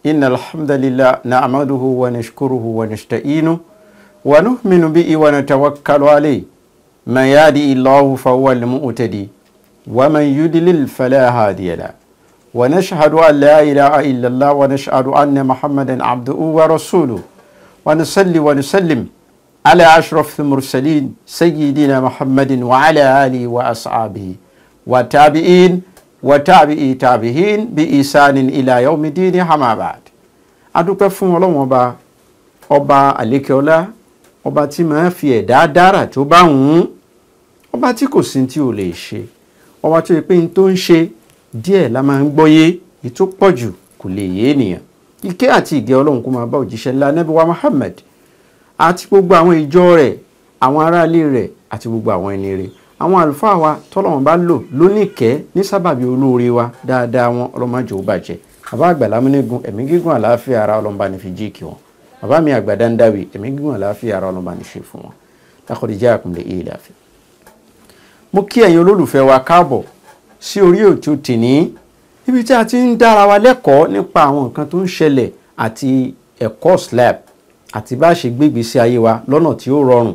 إن الحمد لله نعمده ونشكره ونستعينه ونؤمن به ونتوكل عليه من يهدي الله فهو المهتدي ومن يضلل فلا هادي له ونشهد أن لا إله إلا الله ونشهد أن محمدا عبده ورسوله ونصلي ونسلم على أشرف المرسلين سيدنا محمد وعلى آله وأصحابه وتابعين وتابعي تابعين بإحسان إلى يوم الدين أما بعد. A dúpẹ́ fún Ọlọ́run ọba ọba àlékeọlá ọba tí máa fi ẹ̀dá dára tó bá wùn ún, ọba tí kò sí tí ò lè ṣe, ọba tó yẹ pé n tó ń ṣe díẹ̀ la máa ń gbọ́yé, èyí tó pọ̀ jù kò lè yé ènìyàn. Ìkẹ́ àti ìgẹ́ Ọlọ́run kó máa bá òjíṣẹ́ ńlá Ànábì wa Muhammad àti gbogbo àwọn ìjọ rẹ̀, àwọn aráalé rẹ̀ àti gbogbo àwọn ẹni rẹ̀, àwọn àlùfáà wa tọ́lọ́run bá lò lóníkẹ́ ní sábàbí olóore wa dáadáa wọn, Ọlọ́run má jẹ́ ó bàjẹ́. Bàbá àgbà Lámúnígun, ẹ̀mí gígùn àlàáfíà ara Ọlọ́run bá ní fi jíìkì wọn. Bàbá mi àgbà Dandawi, ẹ̀mí gígùn àlàáfíà ara Ọlọ́run bá ní ṣe fún wọn. Laqad ja'akum li ilafi. Mo kí ẹ̀yin olólùfẹ́ wa káàbọ̀ sí orí ètò tìní, níbi tí a ti ń dára wa lẹ́kọ̀ọ́ nípa àwọn nǹkan tó ń ṣẹlẹ̀ àti ẹ̀kọ́ Islam àti bá a ṣe gbégbèsè ayé wa lọ́nà tí ó rọrùn.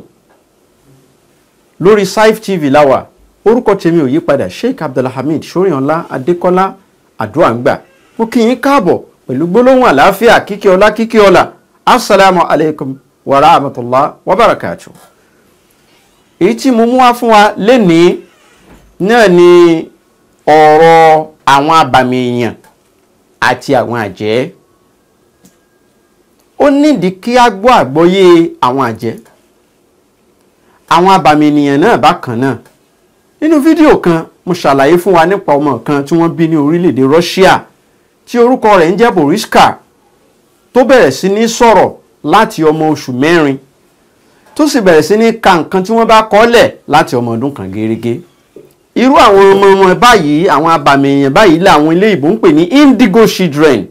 Lórí Saif TV láwà, orúkọ tèmi ò yípadà, Sheikh Abdulhamid Ṣóríọlá Adékọ́lá Àdúràǹgbà. Mo kí yín káàbọ̀ pẹ̀lú gbólóhùn àlàáfíà, kíkí ọlá kíkí ọlá. Assalamu alaikum wa rahmatullah wa barakatuh. Èyí tí mo mú wá fún wa lénìí náà ni ọ̀rọ̀ àwọn abàmì èèyàn àti àwọn àjẹ́. Ó nídìí kí á gbọ́ àgbọ́yé àwọn àjẹ́, àwọn abàmì ènìyàn náà bákan náà. Nínú fídíò kan mo ṣàlàyé fún wa nípa ọmọ kan tí wọ́n bí ní orílẹ̀-èdè Russia tí orúkọ rẹ̀ ń jẹ́ Boriska, tó bẹ̀rẹ̀ sí ní sọ̀rọ̀ láti ọmọ oṣù 4, tó sì bẹ̀rẹ̀ sí ní ka nǹkan tí wọ́n bá kọ́lẹ̀ láti ọmọ ọdún kan gẹ́rẹ́gẹ́. Irú àwọn ọmọ wọn báyìí, àwọn abàmì èèyàn báyìí làwọn ilé ìbò ń pè ní indigo children.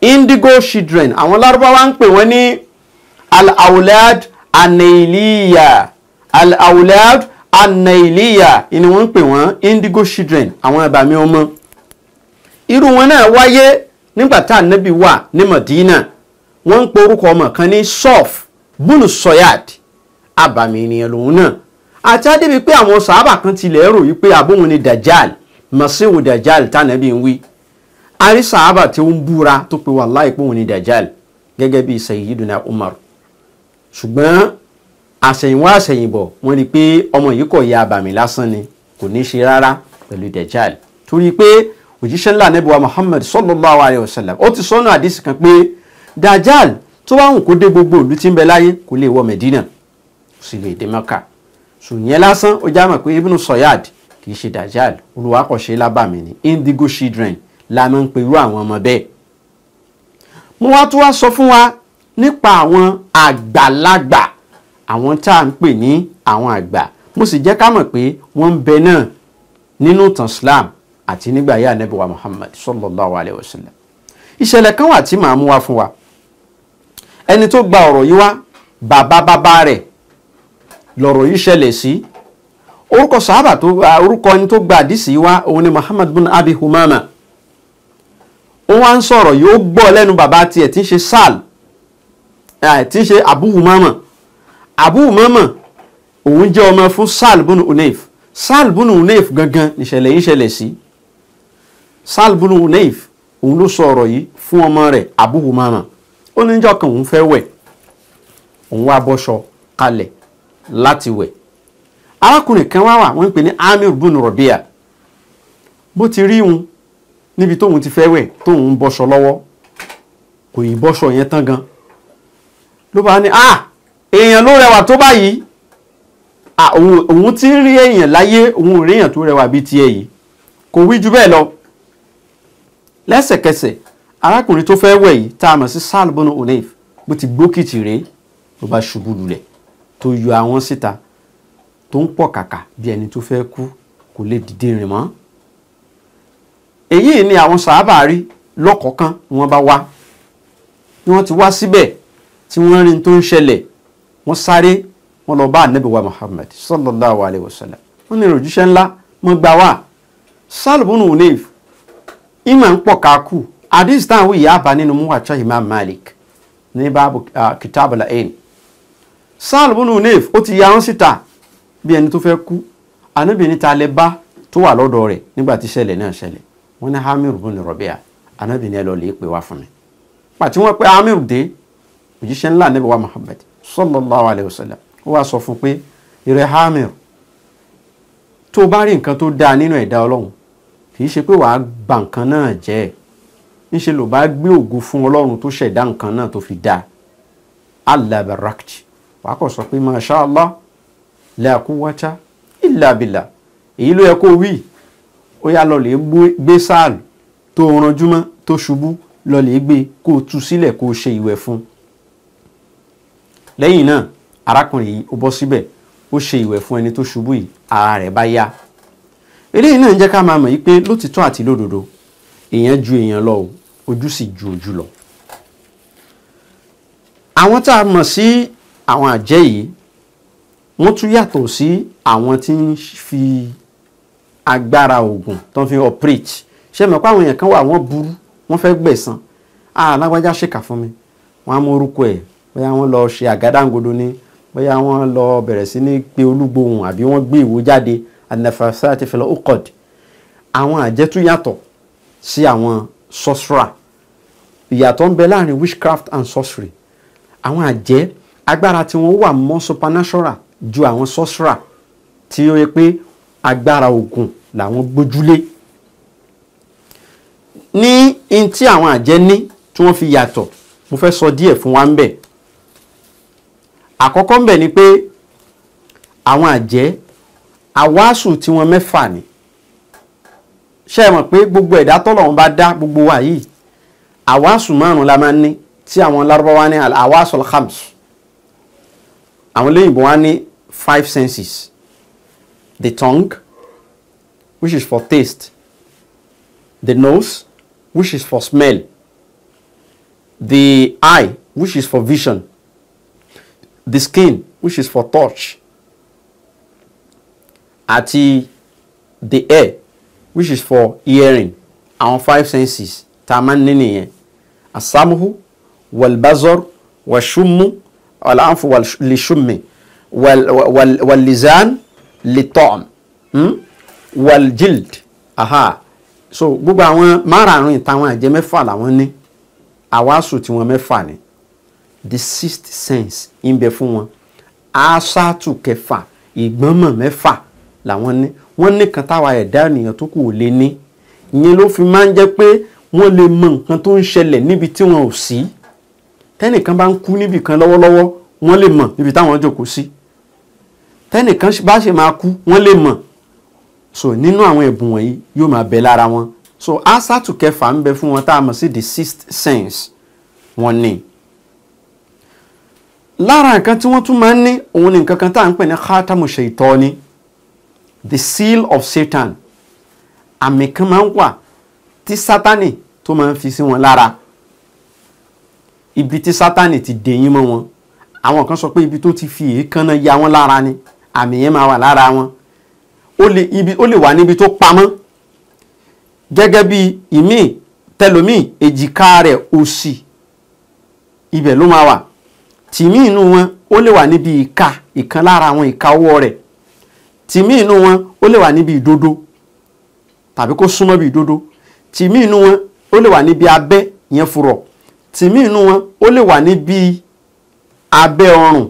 Indigo children, àwọn Lárúbáwá ń pè wọ́n ní al-awlad an-nailiya. Al-awlad an-nailiya ni wọ́n ń pè wọ́n, indigo children, àwọn abàmì ọmọ. Irú wọn náà wáyé nígbà tá Ànábì wà ní Madina. Wọ́n ń pe orúkọ ọmọ kan ní Sof bunu Soyad, abàmì ènìyàn lòun náà. Àti adébi pé àwọn sàábà kan tilẹ̀ rò wípé àbóhun ni Dajjal, Masihu Dajjal tànàbí ń wí. A rí sàábà tí ó ń búra tó pe wàláhì pé òun ni Dajjal gẹ́gẹ́ bí Sayyiduna Umar. Ṣùgbọ́n àṣẹ̀yìnwá àṣẹ̀yìnbọ̀ wọ́n rí pé ọmọ yìí kò ya abàmì lásán ni, kò ní ṣe rárá pẹ̀lú Dajjal. Torí pé òjíṣẹ́ ńlá Ànábì wa Muhammad sallallahu alayhi wa sallam ó ti sọ́nà àdìsí kan pé Dajjal tó bá wùn kó dé gbogbo ìlú tí ń bẹ láyé kò lè wọ Medina, kò sì lè dé Mẹ́kà. Ṣùgbọ́n lásán ó já mọ̀ pé Ibn Soyad kì í ṣe Dajjal, olùwàkọ̀ṣe lábàmì ni. Indigo children la máa ń pe irú àwọn ọmọ bẹ́ẹ̀. Mo wá tún wá sọ fún wa nípa àwọn àgbàlagbà, àwọn tá à ń pè ní àwọn àgbà. Mo sì jẹ́ ká mọ̀ pé wọ́n ń bẹ náà nínú ìtàn Islam àti nígbà yá Ànábì wa Muhammad sallallahu alayhi wa sallam. Ìṣẹ̀lẹ̀ kan wà tí màá mú wá fún wa. Ẹni tó gba ọ̀rọ̀ yìí wá, bàbá bàbá rẹ̀ lọ̀rọ̀ yìí ṣẹlẹ̀ sí. Orúkọ sàábà tó orúkọ ẹni tó gba àdìsí yìí wá òun ni Muhammad bin Abi Humama. Ó wá ń sọ̀rọ̀ yìí, ó gbọ́ lẹ́nu bàbá tiẹ̀ tí ń ṣe Sal, tí ń ṣe Abu Humama. Abu Humama òun jẹ́ ọmọ fún Sal bin Unayf. Sal bin Unayf gangan níṣẹ̀lẹ̀ yìí ṣẹlẹ̀ sí. Sal bin Unayf òun ló sọ ọ̀rọ̀ yìí fún ọmọ rẹ̀ Abu Humama. Ó ní níjọ́ kan òun fẹ́ wẹ̀, òun wá bọ́ṣọ kalẹ̀ láti wẹ̀. Arákùnrin kan wá wà, wọ́n ń pè ní Amir bin Rabia. Bó ti rí òun níbi tóun ti fẹ́ wẹ̀, tóun ń bọ́ṣọ lọ́wọ́, kò yí bọ́ṣọ yẹn tán gan, ló bá ní èèyàn ló rẹwà tó báyìí. Òun ti ń rí èèyàn láyé, òun ò rí èèyàn tó rẹwà bíi tiẹ̀ yìí. Kò wí ju bẹ́ẹ̀ lọ. Lẹ́sẹ̀kẹsẹ̀ arákùnrin tó fẹ́ wẹ̀ yìí tá a mọ̀ sí Sal bin Unayf bó ti gbókìtì rèé, ló bá ṣubú lulẹ̀ tó yọ àwọn síta, tó ń pọ̀ kàkà bí ẹni tó fẹ́ kú, kò lè dìde rìn mọ́. Èyí ni àwọn sàábà rí lọ́kọ̀ọ̀kan wọ́n bá wá. Bí wọ́n ti wá síbẹ̀ tí wọ́n rí tó ń ṣẹlẹ̀, wọ́n sáré wọ́n lọ bá Ànábì wa Muhammad sallallahu alayhi wa sallam. Wọ́n ní òjíṣẹ́ ńlá, wọ́n gbà wá. Sal bin Unayf ìmọ̀ ń pọ̀ káàkù, Hadith táwọn ìyá àbá nínú Muwatta Imam Malik ní báàbù Kitab al-Ain. Sahal ibn Hunayf ó ti yarun síta bí ẹni tó fẹ́ kú. Ànábì ní ta lẹ bá tó wà lọ́dọ̀ rẹ̀ nígbà tí ìṣẹ̀lẹ̀ náà ṣẹlẹ̀. Wọ́n ní Amir ibn Rabi'a. Ànábì ní ẹ lọ lè pè wá fún mi. Pàtí wọ́n pé Amir dé, òjíṣẹ́ ńlá Ànábì wa Muhammad sallallahu alayhi wa sallam ó wá sọ fún pé ìrẹ Amir, tó bá rí nǹkan tó dáa nínú ẹ̀dá Ọlọ́run, kì í ṣe pé wàá bà nǹkan náà jẹ́, ńṣe ló bá gbé ògo fún Ọlọ́run tó ṣẹ̀dá nǹkan náà tó fi dáa. Allah barakti, wàá kọ̀ sọ pé masha Allah la quwwata illa billah. Èyí ló yẹ kó wí. Ó yá lọ lè gbé sáàlù tó ranjúmọ́ tó ṣubú, lọ lè gbé kó tú sílẹ̀ kó ṣe ìwẹ̀ fún. Lẹ́yìn náà arákùnrin yìí ó bọ́ síbẹ̀, ó ṣe ìwẹ̀ fún ẹni tó ṣubú yìí, ara rẹ̀ bá yá. Eléyìí náà ń jẹ́ ká máa mọ̀ yí pé lótìtọ́ àti lódodo èèyàn ju èèyàn lọ o, ojú sì ju ojú lọ. Àwọn tá a mọ̀ sí àwọn àjẹ́ yìí, wọ́n tún yàtọ̀ sí àwọn tí ń fi agbára oògùn tó ń fi operate. Ṣé mọ̀ pé àwọn èèyàn kan wà, wọ́n burú, wọ́n fẹ́ gbẹ̀san. Alágbájá ṣèkà fún mi, wọ́n á mú orúkọ ẹ̀, bóyá wọ́n lọ ṣe àgádágodo ni, bóyá wọ́n lọ bẹ̀rẹ̀ sí ní pé olúgbòhùn, àbí wọ́n gbé ìwò jáde, an-nafasati fil uqad. Àwọn àjẹ́ tún yàtọ̀ sí àwọn sorcerer. Ìyàtọ̀ ń bẹ láàrin witchcraft and sorcery. Àwọn àjẹ́ agbára tí wọ́n wà mọ́ supernatural ju àwọn sorcerer tí ó yẹ pé agbára oògùn làwọn gbójúlé. Ní in tí àwọn àjẹ́ ní tí wọ́n fi yàtọ̀, mo fẹ́ sọ díẹ̀ fún wa ń bẹ̀. Àkọ́kọ́ ń bẹ̀ ni pé àwọn àjẹ́ àwásù tí wọ́n mẹ́fà ni. Ṣé ẹ mọ̀ pé gbogbo ẹ̀dá tọ́lọ́run bá dá gbogbo wa yìí, àwásù márùn-ún la máa ń ní, tí àwọn Lárúbáwá ní al-àwásù al-khams. Àwọn olóyìnbó wá ní 5 senses. The tongue, which is for taste. The nose, which is for smell. The eye, which is for vision. The skin, which is for touch. Àti the ear, which is for hearing. Àwọn 5 senses tá a máa ń ní nìyẹn. Asamuhu, walbazor, washumu, walanfu lishumi, walizan litom, waljild. Aha. So gbogbo àwọn márààrún ìtàwọn àjẹ́ mẹ́fà làwọn ní. Àwásù tí wọ́n mẹ́fà ni. The sixth sense ń bẹ fún wọn. Aṣáàtù kẹfà, ìgbọ́nmọ̀ mẹ́fà làwọn ní. Wọ́n ní kan táwa ẹ̀dá ènìyàn tó kù ò lè ní. Ìyẹn ló fi máa ń jẹ́ pé wọ́n lè mọ nǹkan tó ń ṣẹlẹ̀ níbi tí wọn ò sí. Tẹ́nìkan bá ń kú níbì kan lọ́wọ́lọ́wọ́, wọ́n lè mọ̀ níbi táwọn jókòó sí. Tẹ́nìkan bá ṣe máa kú, wọ́n lè mọ̀. So nínú àwọn ẹ̀bùn wọ̀nyí yóò máa bẹ lára wọn. So aṣáàtù kẹfà ń bẹ fún wọn tá a mọ̀ sí the sixth sense wọ́n ní. Lára nǹkan tí wọ́n tún máa ń ní òun ni nǹkan kan tá à ń pè ní khatamu shaitani, the seal of Satan. Àmì kan máa ń wà tí Sátánì tó máa ń fi sí wọn lára. Ibi tí Sátánì ti dèyín mọ́ wọn. Àwọn kan sọ pé ibi tó ti fi èékánná ya wọn lára ni àmì yẹn máa wà lára wọn. Ó lè wà níbi tó pamọ́. Gẹ́gẹ́ bí ìmíì tẹlòmíì èjìká rẹ̀ òsì, ibẹ̀ ló máa wà. Tìmí inú wọn ó lè wà níbi ìka, ìkan lára àwọn ìka ọwọ́ rẹ̀. Tìmí inú wọn ó lè wà níbi ìdodo tàbí kó súnmọ́ bí ìdodo. Tìmí inú wọn ó lè wà níbi abẹ́ yẹn furọ̀. Tìmí inú wọn ó lè wà níbi abẹ́ ọrùn.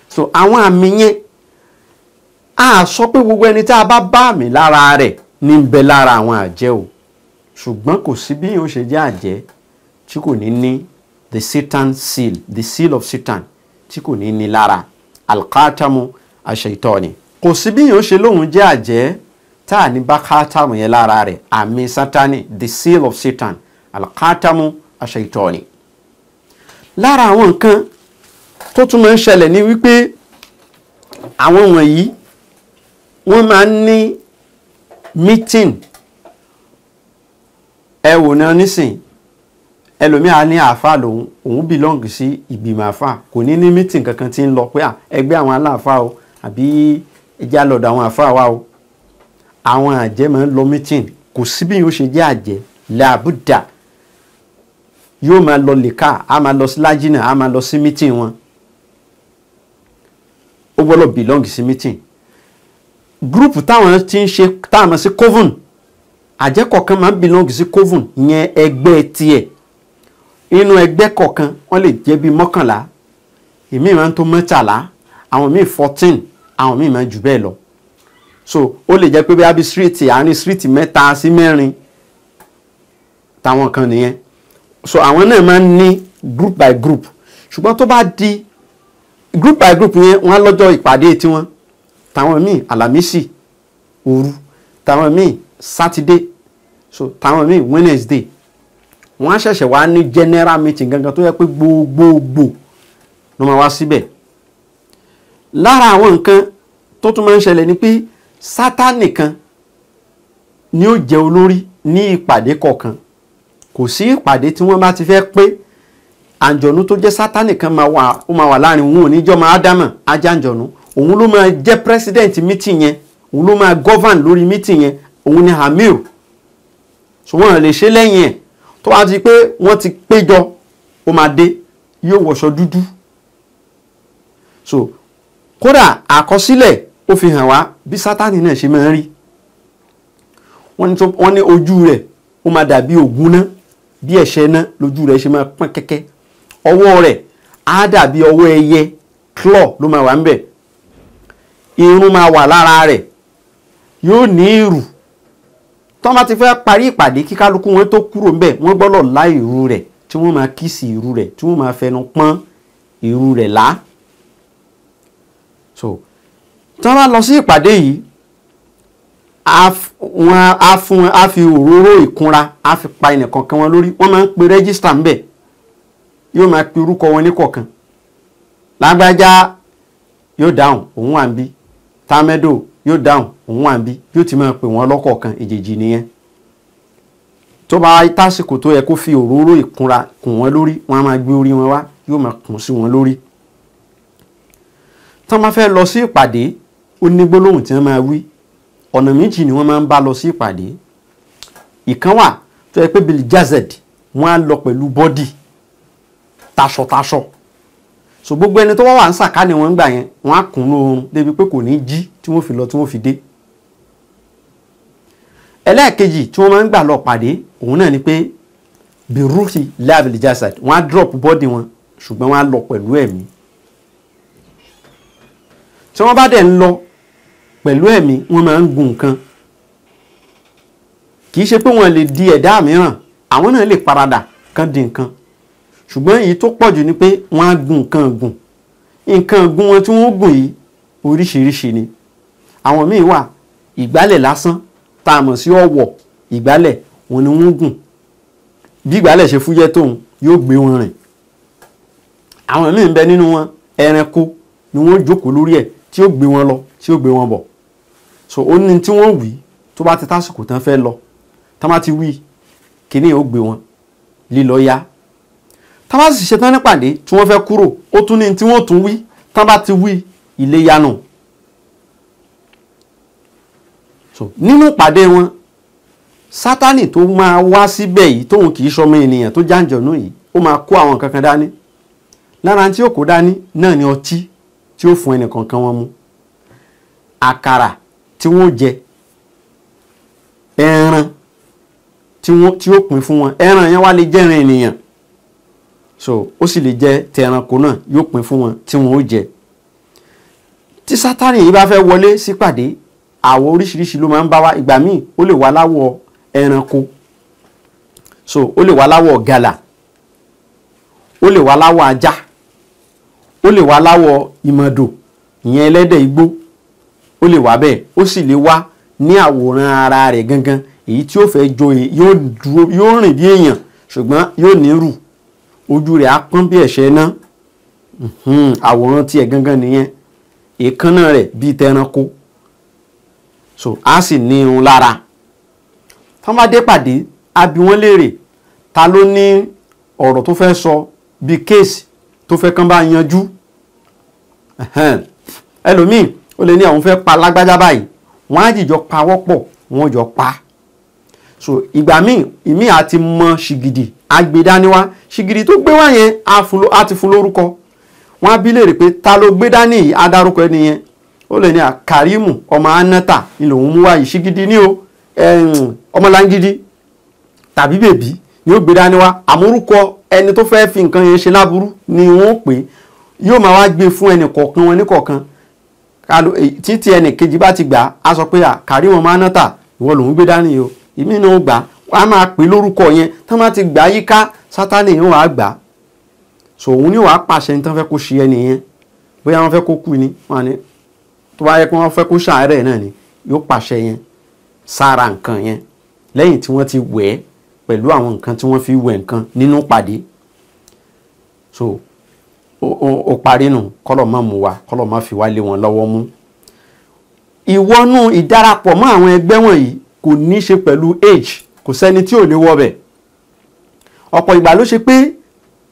So àwọn àmì yẹn, a sọ pé gbogbo ẹni tá a bá bá àmì lára rẹ̀ ní ń bẹ lára àwọn àjẹ́ o. Ṣùgbọ́n kò sí bí yóò ṣe jẹ́ àjẹ́ tí kò ní ní the Satan seal, the seal of Satan, tí kò ní ní lára. Al-khatamu ash-shaytani. Kò sí bí yóò ṣe lóhun jẹ́ àjẹ́ tá a ní bá khatamu yẹn lára rẹ̀, àmì Sátánì, the seal of Satan, al-khatamu ash-shaytani. Lára àwọn nǹkan tó tún máa ń ṣẹlẹ̀ ní wípé àwọn wọ̀nyí wọ́n máa ń ní meeting. Ẹ wò náà nísìn, ẹlòmíà ní àáfà lòun, òun belong sí ìgbìmọ̀ àáfà, kò ní ní meeting kankan tí ń lọ pé ẹgbẹ́ àwọn aláàfà o, àbí ẹjẹ́ àlọ́dọ̀ àwọn àáfà wa o. Àwọn àjẹ́ máa ń lọ meeting. Kò sí bí yóò ṣe jẹ́ àjẹ́ làbúdà Yóò máa lọ lèka, á máa lọ sí lájínà, á máa lọ sí meeting wọn. Ó gbọ́dọ̀ belong sí meeting group táwọn ti ń ṣe táwọn sí coven. Àjẹ́ kọ̀ọ̀kan máa ń belong sí coven yẹn, ẹgbẹ́ tiẹ̀. Inú ẹgbẹ́ kọ̀ọ̀kan wọ́n lè jẹ́ bíi 11, ìmíì máa ń tó 13, àwọn míì 14, àwọn míì máa ń jù bẹ́ẹ̀ lọ. So ó lè jẹ́ pé bí abi street, àárín street 3 sí 4 táwọn kan nìyẹn. So àwọn náà máa ń ní group by group. Ṣùgbọ́n tó bá di group by group yẹn, wọ́n á lọ́jọ́ ìpàdé tiwọn. Táwọn míì àlàmísì òru, táwọn míì sátidé, so táwọn míì Wednesday. Wọ́n á ṣẹ̀ṣẹ̀ wá ní general meeting gangan tó yẹ pé gbogbogbò ló máa wá síbẹ̀. Lára àwọn nǹkan tó tún máa ń ṣẹlẹ̀ ni pé Sátánì kan ni ó jẹ́ olórí ní ìpàdé kọ̀ọ̀kan. Kò sí ìpàdé tí wọ́n bá ti fẹ́ pé àǹjọ̀nú tó jẹ́ Sátánì kan máa wà, ó máa wà láàrin òun. Oníjọ́ máa dámọ̀ ajá àǹjọ̀nú, òun ló máa jẹ́ president meeting yẹn, òun ló máa govern lórí meeting yẹn, òun ni Amir. So wọ́n lè ṣe lẹ́yìn ẹ̀. Tó bá ti pé wọ́n ti péjọ, ó máa dé, yóò wọṣọ dúdú. So kódà àkọsílẹ̀ ó fi hàn wá bí Sátánì náà ṣe máa ń rí. Wọ́n ní ojú rẹ̀ ó máa dàbí ògùn náà, bí ẹ̀ṣẹ̀ náà lójú rẹ̀ ṣe máa pọ́n kẹ́kẹ́. Ọwọ́ rẹ̀ á dàbí ọwọ́ ẹyẹ, claw ló máa wà ńbẹ̀. Irun máa wà lára rẹ̀, yóò ní ìrù. Tó bá ti fẹ́ parí ìpàdé, kí kálukú wọn tó kúrò ńbẹ̀, wọ́n gbọ́dọ̀ lá ìrù rẹ̀, tí wọ́n máa kíìsì ìrù rẹ̀, tí wọ́n máa fẹnu pọ́n ìrù rẹ̀ lá. So tí wọ́n bá lọ sí ìpàdé yìí, wọ́n á fún á fi òróró ìkunra á fi pa ẹnìkọ̀ọ̀kan wọn lórí. Wọ́n máa ń pe register ńbẹ̀, yóò máa pe orúkọ wọn ní kọ̀ọ̀kan. Lágbájá yóò dáhùn, òun wà ń bí. Támẹ́dò yóò dáhùn, òun wà ń bí. Yóò ti máa pè wọ́n lọ́kọ̀ọ̀kan èjèèjì nìyẹn. Tó bá tásìkò tó yẹ kó fi òróró ìkunra kùn wọ́n lórí, wọ́n á máa gbé orí wọn wá, yóò máa kùn sí wọn lórí. Tó máa fẹ́ lọ sí ìpàdé, ó ní gbólóhùn tí wọ́n máa wí. Ọ̀nà méjì ni wọ́n máa ń bá lọ sí ìpàdé. Ìkan wà tó yẹ pé Bill Jazed, wọ́n á lọ pẹ̀lú body taṣọtaṣọ. So gbogbo ẹni tó wá wà ń sàkání wọn gbà yẹn, wọ́n á kùn lóorun débi pé kò ní jí tí wọ́n fi lọ tí wọ́n fi dé. Ẹlẹ́ẹ̀kejì tí wọ́n máa ń gbà lọ pàdé òun náà ni pé biruhi la bil jasad, wọ́n á drop body wọn, ṣùgbọ́n wọ́n á lọ pẹ̀lú ẹ̀mí. Tí wọ́n bá dẹ̀ ń lọ pẹ̀lú ẹ̀mí, wọ́n máa ń gun nǹkan. Kì í ṣe pé wọ́n lè di ẹ̀dá mìíràn, àwọn náà lè paradà kan di nǹkan, ṣùgbọ́n èyí tó pọ̀ jù ni pé wọ́n á gun nǹkan gùn. Nǹkan gùn wọn tí wọ́n gùn yìí oríṣiríṣi ni. Àwọn míì wà ìgbálẹ̀ lásán tá a mọ̀ sí ọ̀wọ̀ ìgbálẹ̀, wọn ni wọ́n gùn. Bí ìgbálẹ̀ ṣe fúyẹ́ tóun, yóò gbé wọn rìn. Àwọn míì ń bẹ nínú wọn, ẹranko ni wọ́n jókòó lórí ẹ̀ tí ó gbé wọn lọ, tí ó gbé wọn bọ̀. So ó ní tí wọ́n wí tó bá ti tásìkò tán fẹ́ lọ, tán bá ti wí kíní ó gbé wọn lílọ yá. Tán bá sì ṣetán nípàdé tí wọ́n fẹ́ kúrò, ó tún ní tí wọ́n tún wí, tán bá ti wí ilé yanu. So nínú ìpàdé wọn, Sátánì tó máa wá síbẹ̀ yìí, tóun kì í ṣọmọ ènìyàn tó jáǹjọ̀nú yìí, ó máa kó àwọn kankan dání. Lára tí ó kó dání náà ni ọtí tí ó fún ẹnìkọ̀ọ̀kan wọn mu, àkàrà tí wọ́n jẹ, ẹran tí ó pín fún wọn. Ẹran yẹn wá lè jẹ́ran ènìyàn, so ó sì lè jẹ́ tẹranko náà, yóò pín fún wọn tí wọ́n ó jẹ. Tí Sátánì yìí bá fẹ́ wọlé sípàdé, àwọ̀ oríṣiríṣi ló máa ń bá wá. Ìgbà míì ó lè wá láwọ̀ ẹranko, so ó lè wá láwọ̀ gàlà, ó lè wá láwọ̀ ajá, ó lè wá láwọ̀ ìmọ̀dò, ìyẹn ẹlẹ́dẹ̀ igbó, ó lè wá bẹ́ẹ̀. Ó sì lè wá ní àwòrán ara rẹ̀ gangan, èyí tí ó fẹ́ jo, yóò dúró, yóò rìn bí èèyàn, ṣùgbọ́n yóò nírù, ojú rẹ̀ á pọ́n bí ẹ̀ṣẹ̀ náà. Àwòrán tiẹ̀ gangan nìyẹn. Èékánná rẹ̀ bíi tẹranko, so á sì ní irun lára. Tán bá dé pàdé, á bi wọ́n léèrè ta ló ní ọ̀rọ̀ tó fẹ́ sọ bíi kéèsì tó fẹ́ kán bá yanjú. Ẹlòmíì ó lè ní àwọn fẹ́ pa lágbájá báyìí, wọ́n á jìjọ pawọ́pọ̀, wọ́n jọ pa. So ìgbà míì ìmíì àti mọ ṣìgìdì Á gbé dání wá. Ṣìgìdì tó gbé wá yẹn á ti fún lórúkọ. Wọ́n á bí léèrè pé ta ló gbé dání yìí, á dárúkọ ẹni yẹn. Ó lè ní Kàrímù ọmọ Anata ni lòun mú wá yìí, ṣìgìdì ní o, ọmọlángídí tàbí bèbí ni ó gbé dání wá. Àmúrúkọ ẹni tó fẹ́ fi nǹkan yẹn ṣe láburú ni wọ́n pè. Yóò máa wá gbé fún ẹnì kọ̀ọ̀kan wọn ní kọ̀ọ̀kan. Títí ẹnì kejì bá ti gbà á sọ pé Kàrímù ọmọ Anata ìwọ lòun gbé dání o, ìmí náà gbà á máa pè lórúkọ yẹn. Tán bá ti gbà yíká, Sátánì yóò wá gbà. So òun ni wàá pàṣẹ ní tán fẹ́ kó ṣe ẹni yẹn. Bóyá wọ́n fẹ́ kó kú ni, wọ́n ní tó bá yẹ kí wọ́n fẹ́ kó ṣàárẹ̀ náà ni, yóò pàṣẹ yẹn sára nǹkan yẹn lẹ́yìn tí wọ́n ti wẹ̀ ẹ́ pẹ̀lú àwọn nǹkan tí wọ́n fi wẹ̀ nǹkan nínú pàdé. So ó parí nù. Kọ́lọ̀ má mú wa, kọ́lọ̀ má fi wá lé wọn lọ́wọ́ mú. Ìwọ́nú ìdarapọ̀ mọ́ àwọn ẹgbẹ́ wọ̀nyí kò ní ṣe pẹ̀lú age, kò sẹ́ni tí ò lè wọ bẹ̀. Ọ̀pọ̀ ìgbà ló ṣe pé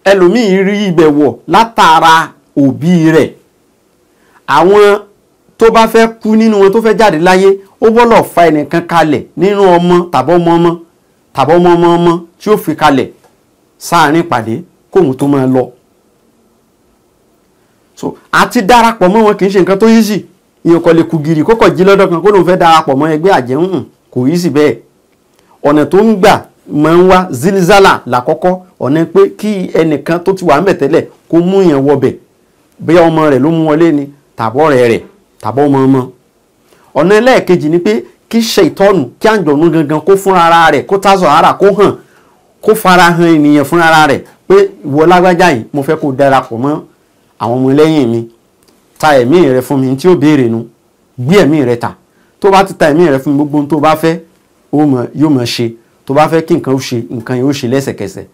ẹlòmíì rí ibẹ̀ wọ̀ látara òbí rẹ̀. Àwọn tó bá fẹ́ kú nínú wọn tó fẹ́ jáde láyé, ó bọ́lọ̀ fa ẹnìkan kalẹ̀ nínú ọmọ tàbí ọmọ ọmọ tàbí ọmọ ọmọ ọmọ tí ó fi kalẹ̀ sáàrin ìpàdé kóhun tó máa lọ. So àti darapọ̀ mọ́ wọn kì í ṣe nǹkan tó easy. Ìyẹn kò lè kú gìrì kókò jí lọ́dọ̀ kan kó lóun fẹ́ darapọ̀ mọ́ ẹgbẹ́ àjẹ́, ń kò easy bẹ́ẹ̀. Ọ̀nà tó ń gbà máa ń wá zilzala lákọ́kọ́, ọ̀nà pé kí ẹnìkan tó ti wà ń bẹ̀ tẹ́lẹ̀ kó mú yẹn wọbẹ̀, bóyá ọmọ rẹ̀ ló mú wọlé ni tàbọ̀ rẹ̀ rẹ̀ tàbọ̀ ọmọ ọmọ. Ọ̀nà ẹlẹ́ẹ̀kejì ni pé kí ṣètọ́nù, kí àǹjọ̀nú gangan kó fúnra ara rẹ̀, kó tásọ̀ ara kó hàn, kó fara hàn ènìyàn fúnra ara rẹ̀ pé ìwọ lágbájá yìí, mo fẹ́ kó darapọ̀ mọ́ àwọn ọmọ lẹ́yìn mi, ta ẹ̀mí rẹ fún mi. Tí ó béèrè nu, gbé ẹ̀mí rẹ ta. Tó bá ti ta ẹ̀mí rẹ fún mi, gbogbo ohun tó bá fẹ́ yóò mọ̀ ṣe. Tó bá fẹ́ kí nǹkan ó ṣe, nǹkan yóò ṣe lẹ́sẹ̀kẹsẹ̀.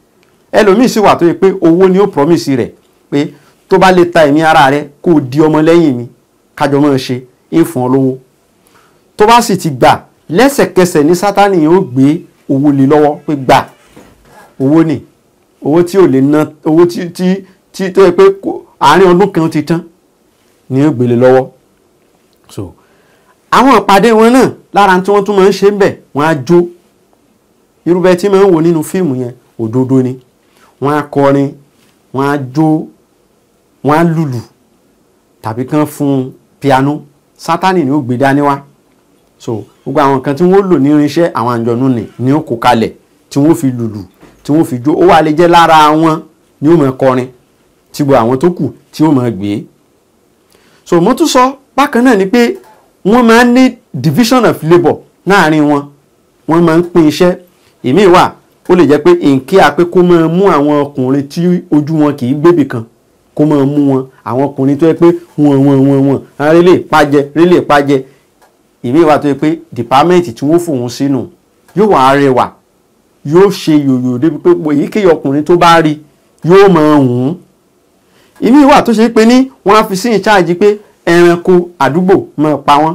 Ẹlòmíì sì wà tó yẹ pé owó ni ó promise rẹ̀ pé tó bá lè ta ẹ̀mí ara rẹ kó di ọmọ lẹ́yìn mi, kájọ máa ṣe, ń fún ọ lówó. Tó bá sì ti gbà, lẹ́sẹ̀kẹsẹ̀ ní Sátánì yóò gbé owó lé lọ́wọ́ pé gbà, owó ni, owó tí ò lè ná, owó tí tó yẹ pé àárín ọdún kan ti tán ni yóò gbé lé lọ́wọ́. So àwọn ìpàdé wọn náà, lára tí wọ́n tún máa ń ṣe ń bẹ̀, wọ́n á jó. Irúbẹ tí máa ń wò nínú fíìmù yẹn òdodo ni. Wọ́n á kọrin, wọ́n á jó, wọ́n á lùlù tàbí kán fún piano. Sátánì ni ó gbé dání wá. So gbogbo àwọn nǹkan tí wọ́n lò ní irinṣẹ́ àwọn àǹjọ̀nú ni ó kó kalẹ̀ tí wọ́n fi lùlù, tí wọ́n fi jó. Ó wà lè jẹ́ lára wọn ni ó máa kọrin, tí gbogbo àwọn tó kù tí ó máa gbé. So mo tún sọ bákan náà ni pé wọ́n máa ń ní division of labour láàrin wọn. Wọ́n máa ń pín iṣẹ́. Ìmíì wà ó lè jẹ́ pé nkí a pé kó máa mú àwọn ọkùnrin tí ojú wọn kì í gbébì kan, kó máa mú wọn, àwọn ọkùnrin tó yẹ pé wọ́n rélé pàjẹ rélé pàjẹ. Ìmíì wà tó yẹ pé dìpámẹ́ǹtì tí wọ́n fòun sínú yóò wà rẹwà, yóò ṣe yòyò débi pé èyíkéyìí ọkùnrin tó bá rí yóò máa hùn. Ìmíì wà tó ṣe pé ní wọ́n á fi sí ìcháàjì pé ẹranko àdúgbò máa pa wọ́n.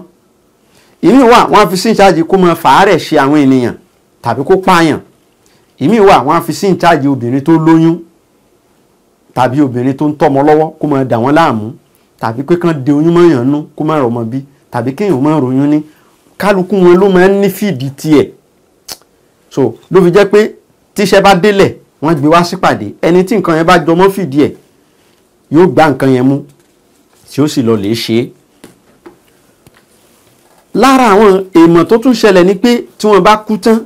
Ìmíì wà wọ́n á fi sí ìcháàjì kó máa fàárẹ̀ ṣe àwọn ènìyàn tàbí kó pààyàn. Ìmíì wà wọ́n á fi sí ìcháàjì obìnrin tó lóyún tàbí obìnrin tó ń tọ́mọ lọ́wọ́ kó máa dà wọ́n láàmú, tàbí pé kán de oyún mọ́yàn nú kó má rọmọ bí, tàbí kéèyàn má ròyún ní. Kálukú wọn ló máa ń ní fìdí tiẹ̀. So ló fi jẹ́ pé tíṣẹ́ bá délẹ̀ wọ́n gbé wá sípàdé, ẹni tí nǹkan yẹn bá jọmọ́ fìdí ẹ̀ yóò gbá nǹkan yẹn mú tí ó sì lọ lè ṣe é. Lára àwọn èèmọ̀ tó tún ṣẹlẹ̀ ni pé tí wọ́n bá kú tán,